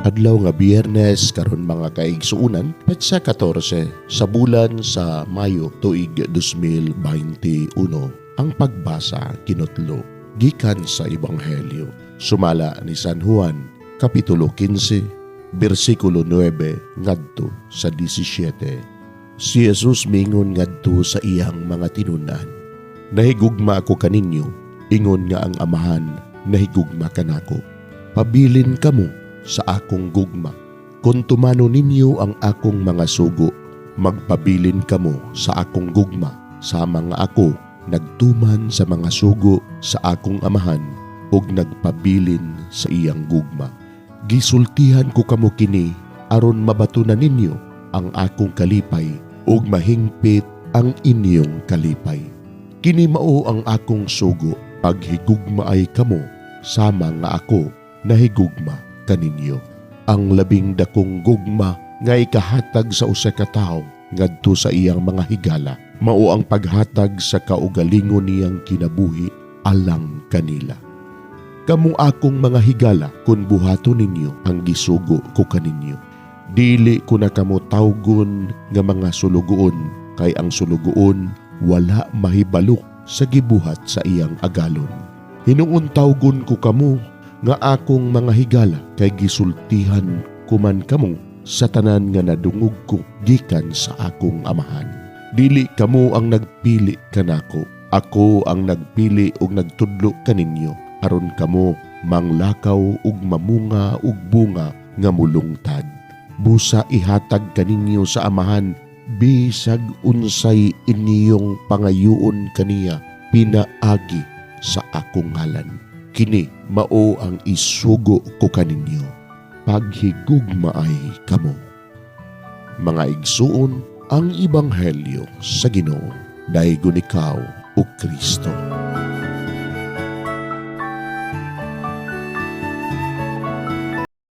Adlaw nga Biyernes karon, mga kaigsuonan, petsa 14 sa bulan sa Mayo, tuig 2021. Ang pagbasa kinutlo gikan sa Ebanghelyo sumala ni San Juan, Kapitulo 15, bersikulo 9 ngadto sa 17. Si Jesus mingon ngadto sa iyang mga tinun-an, "Nahigugma ako kaninyo, ingon nga ang Amahan nahigugma kanako. Pabilin kamo sa akong gugma. Kung tumanon ninyo ang akong mga sugo, magpabilin kamo sa akong gugma, sama nga ako nagtuman sa mga sugo sa akong Amahan ug nagpabilin sa iyang gugma. Gisultihan ko kamo kini aron mabatunan ninyo ang akong kalipay ug mahingpit ang inyong kalipay. Kini mao ang akong sugo: paghigugmaay kamo sama nga ako nahigugma kaninyo." Ang labing dakong gugma nga ikahatag sa usa ka tawo ngadto sa iyang mga higala mao ang paghatag sa kaugalingon niyang kinabuhi alang kanila. Kamo akong mga higala kung buhaton ninyo ang gisugo ko kaninyo. Dili ko na kamo tawgon nga mga sulugoon, kay ang sulugoon wala mahibalo sa gibuhat sa iyang agalon. Hinuon tawgon ko kamo nga akong mga higala, kay gisultihan ko man kamo sa tanan nga nadungog ko gikan sa akong Amahan. Dili kamo ang nagpili kanako. Ako ang nagpili ug nagtudlo kaninyo aron kamo manglakaw ug mamunga og bunga nga mulungtad. Busa ihatag kaninyo sa Amahan bisag unsay inyong pangayuon kaniya pinaagi sa akong ngalan. Kini mao ang isugo ko kaninyo: paghigugmaay kamo. Mga igsuon, ang Ebanghelyo sa Ginoo. Daygon ikaw, o Kristo.